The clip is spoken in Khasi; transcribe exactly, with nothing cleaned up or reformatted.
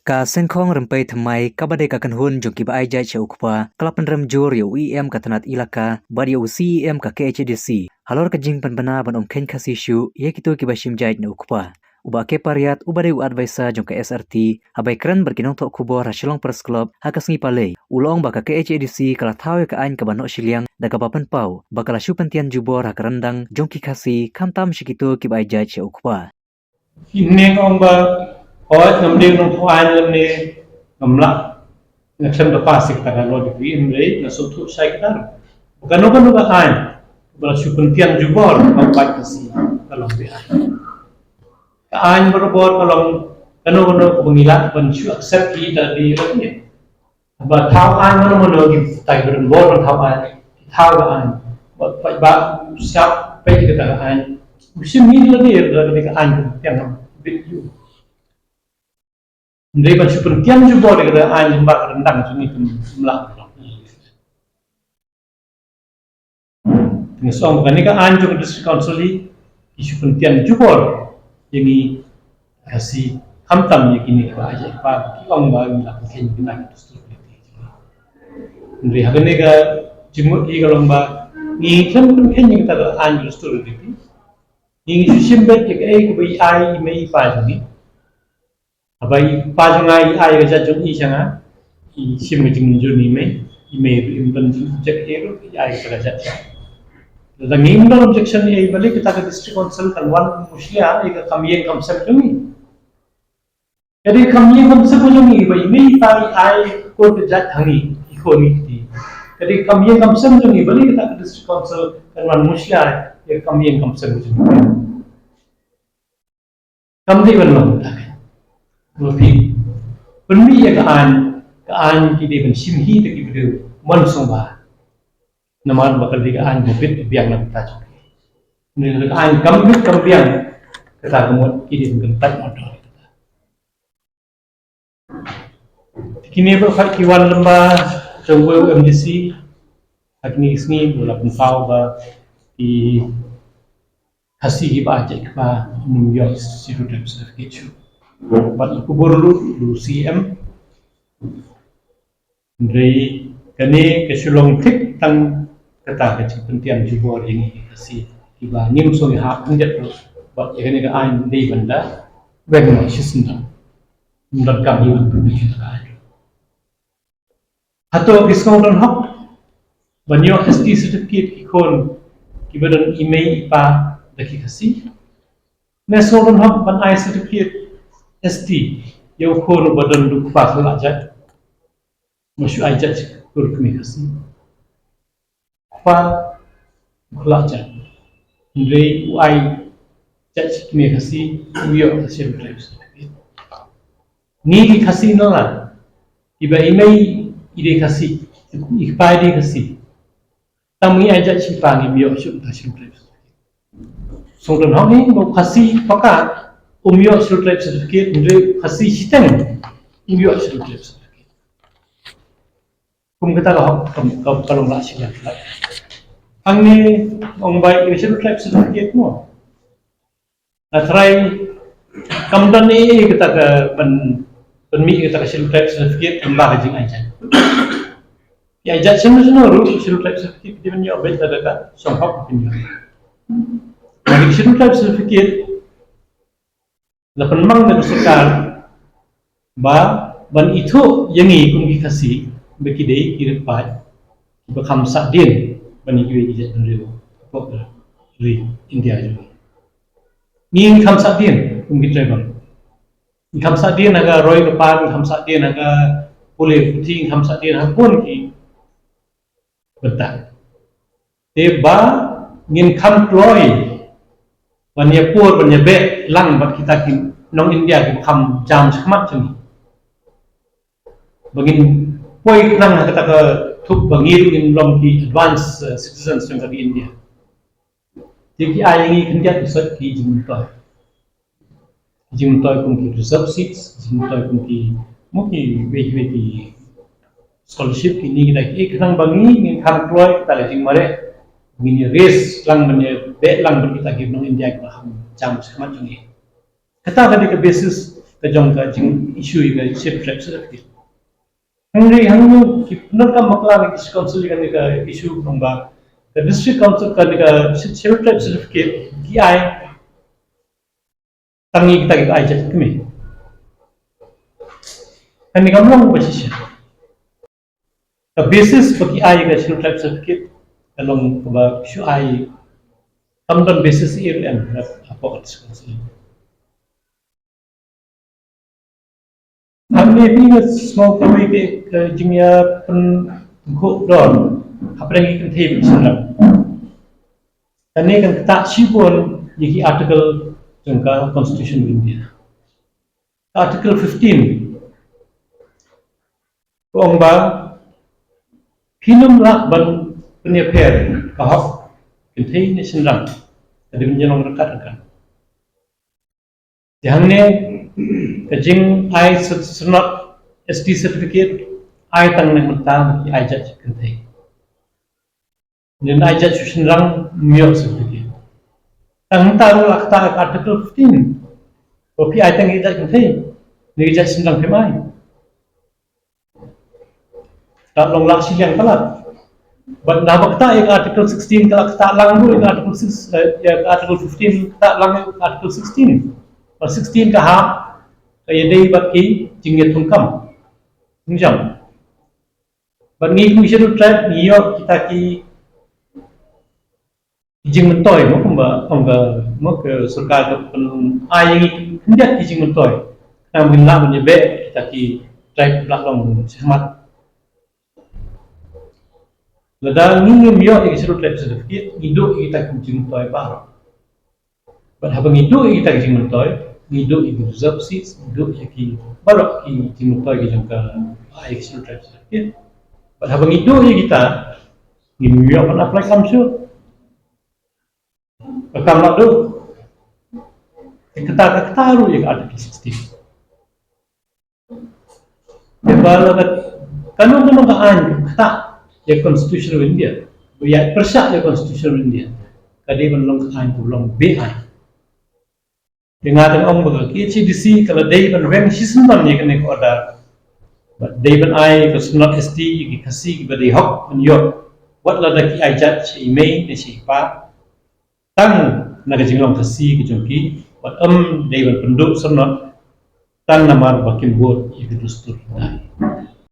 Ka Sengkhong Rympei Thymmai, kaba dei ka kynhun jong kiba ai jait sha u kpa, ka la pynrem jur ïa u E M ka tnat Elaka bad ïa u C E M ka K H A D C halor ka jingpynbna ban ym kheiñ Khasi shuh ïa kito kiba shim jait na u kpa. U Bah K Pariat, uba dei u advisor jong ka S R T, haba ïakren bad ki nongthoh khubor ha Shillong Press Club ha ka sngi Palei, u la ong ba ka K H A D C ka la thaw ïa ka aiñ kaba noh shiliang da kaba pynpaw ba ka la shu pyntian jubor ha ka ryndang jong ki Khasi, khamtam sha kito kiba ai jait sha u kpa. Kine ka ong ba, hooid, ngam dei u nongthoh aiñ lymne ngam lah, nga khlem da pass ïa kata ka law degree, hynrei nga sngewthuh shai kata ruh ba kano kano ka aiñ ba la shu pyntian jubor, ka pait ka si ka long be aiñ. Ka aiñ barabor ka long kano kano kaba ngi lah ban shu accept ïa kata, dei lymne. Ba thaw aiñ mano mano, kita kiba don bor ban thaw aiñ, ki thaw ka aiñ. Ba, ba, ba sngap peit kata ka aiñ. U shim hi lade, lade ka aiñ ka tiang bit ïa u. Hynrei ban shu pyntian jubor ïa kata ka aiñ lyngba ka ryndang jong ngi, kam lah. Te nga sngew ba kane ka aiñ jong ka District Council hi, ki shu pyntian jubor ïa ngi Khasi, khamtam ïa kine kiba ai jait, ba ki ong ba ngi la pynkheiñ ïa kine ki dustur riti. Hynrei ha kane ka jingmut hi ka long ba ngi khlem pynkheiñ ïa kata ka aiñ dustur riti. Ngi shu shim beit ïa kaei kaba i ai i mei i pa jong ngi. Haba i pa jong nga i ai ka jait jong i sha nga, i shim ka jingmynjur na i mei, i mei ruh im don jingobject ei ruh, i ai ka jait sha nga. Lada ngim don objection ei, balei kata ka District Council kan wan mushlia ïa ka kam ïing kam sem jong ngi? Ka dei kam ïing kam sem jong ngi ba i mei i pa i ai kur ka jait ha ngi, i khun i kti. Ka dei kam ïing kam sem jong ngi, balei kata ka District Council kan wan mushlia ïa ka kam ïing kam sem jong ngi? Kam dei ban long kata. Ba phi pynmih ïa ka aiñ, ka aiñ ki dei ban shim hi da ki briew man sngewbha. Namar ba ka dei ka aiñ ba bit biang na ka bynta jong ki. Hynrei ka aiñ kam bit kam biang, kata ka mut ki dei ban kyntait mardor. Te kine baroh ki wan lyngba jong uwei u M D C ha kine ki sngi, ba la pynpaw ba ki Khasi kiba ai jait kpa ym ïoh Scheduled Tribe certificate shuh. Bad la kubur ruh da u C E M. Hynrei kane ka shu long thik tang kata ka jingpyntian jubor ïa ngi ki Khasi kiba ngim sngewhap khyndiat ruh. Bad ïa kane ka aiñ dei ban da weng noh shisyndon. Ym donkam ïa ban pynmih ïa ka aiñ. Hato ki sngewdon hok ban ïoh S T certificate ki khun kiba don i mei i pa da ki Khasi? Ne sngewdon hok ban ai certificate S T ïa u khun uba don u kpa khlad jait? Mo shu ai jait sha kur kmie Khasi. Kpa khlad jait. Hynrei u ai jait sha kmie Khasi, u ïoh ka Scheduled Tribe certificate. Ngi ki Khasi na la, iba i mei i dei Khasi, i kpa i dei Khasi. Tang ngi ai jait sha i pa, ngim ïoh shuh ka Scheduled Tribe certificate. Sngewdon hok ngi ba u Khasi paka um ïoh Scheduled Tribe certificate, hynrei u Khasi shiteng um ïoh Scheduled Tribe certificate. Kum kata ka hok kam, kam, ka long lah shi lah. Hangne ong ba i Scheduled Tribe certificate mo. Nga tharai kam don ei ei kata ka ban, ban mih kata ka Scheduled Tribe certificate lyngba ka jingai jait. Ïa jait shen shen ruh Scheduled Tribe certificate ki ban ïoh beit lada ka song hok ki ban ïoh. Lada Scheduled Tribe certificate la pynmang da ka sorkar ba ban ithuh ïa ngi kum ki Khasi ba ki dei ki rit paid kiba kham sahdien ban ïa kiwei ki jaitbynriew hapoh ka ri India jong ngi. Ngi kham sahdien kum ki tribal. Ngi kham sahdien ha ka roi ka par, ngi kham sahdien ha ka pule puthi, ngi kham sahdien ha bun ki bynta. Te ba ngin kham kloi ban ïa pur, ban ïa beh lang bad kita ki nong India kiba kham jam shakhmat jong ngi. Ba ngin poi khnang ha kata ka thup ba ngi ruh ngin long ki advanced, eh, citizens jong ka ri India. Te ki ai ngi khyndiat bsut ki jingmyntoi. Jingmyntoi kum ki reserve seats, jingmyntoi kum ki, mo, kiwei kiwei ki scholarship, kine kita ki, eh, khnang ba ngi ngin kham kloi kata ka jingmareh, ngin ïa raise lang ban ïa beh lang ban kita ki nong India kiba kham jam shakhmat jong ngi. Kata ka dei ka basis, ka jong ka jing issue ïa ka Scheduled Tribe certificate. Hynrei hangne ki pyndonkam bakla na ki District Council ïa kane ka issue, kumba ka District Council, kane ka Scheduled Tribe certificate ki ai tang ïa kita kiba ai judge kmie. Kane kam long ba shisha. Ka basis ba ki ai ka Scheduled Tribe certificate ka long kaba shu ai, kam don basis ïa ka em hapoh ka District Council. Hangne phi nga sngew kawei ka jingïapynkhuid don hapdeng ki kynthei bad shynrang. Kane kan ktah shibun ïa ki article jong ka Constitution of India. Article fifteen ka ong ba phin ym lah ban pynïapher ka hok kynthei ne shynrang. Ka dei ban ïalong ryngkat ryngkat. Te hangne ka jingai syrnod S T certificate ai tang na ka bynta ki ai judge kynthei. Ynda ai judge shynrang ym ïoh certificate. Tang mynta ruh la ktah ka Article fifteen ba phi ai tang ïa ki judge kynthei, ne ki judge shynrang phim ai. Ka long la shiliang palat. Bad naba ktah ïa ka Article sixteen ka la ktah lang ruh ïa ka Article six, eh, ïa ka Article fifteen ktah lang ïa ka Article sixteen. Ba sixteen ka hap ka ïadei bad ki jingïathungkam. Ngi jam. Bad ngi kum ki Scheduled Tribe ngi ïoh kita ki jingmyntoi, mo, kumba ong ka, mo, ka sorkar ka pyn-ai ïa ngi khyndiat ki jingmyntoi. Khnang ba ngin lah ban ïabeh kita ki tribe ba la long shakhmat. Lada ngi ngim ïoh ïa ki Scheduled Tribe certificate, ngi duh ïa kita ki jingmyntoi baroh. Bad haba ngi duh ïa kita ki jingmyntoi, ngi duh ïa ki reserve seats, ngi duh ïa ki baroh ki jingmyntoi ki jong ka, ah, ïa ki Scheduled Tribe certificate. Bad haba ngi duh ïa kita, ngim ïoh ban apply kam shuh. Ka kam la duh. Ka ktah, ka ktah ruh ïa ka Article sixteen. Te ba la ka, kano kano ka aiñ ka ktah ïa Constitution of India, ba ïa pyrshah ïa Constitution of India, ka dei ban long ka aiñ kaba long be-aiñ. Te nga dang ong ba ka K H A D C ka la dei ban weng shisien ban ïa kane ka order. Bad dei ban ai ka syrnod S T ïa ki Khasi kiba dei hok ban ïoh, wat lada ki ai judge sha i mei ne sha i pa, tang na ka jinglong Khasi ka jong ki, bad ym dei ban pynduh syrnod tang namar ba kim bud ïa ka dustur.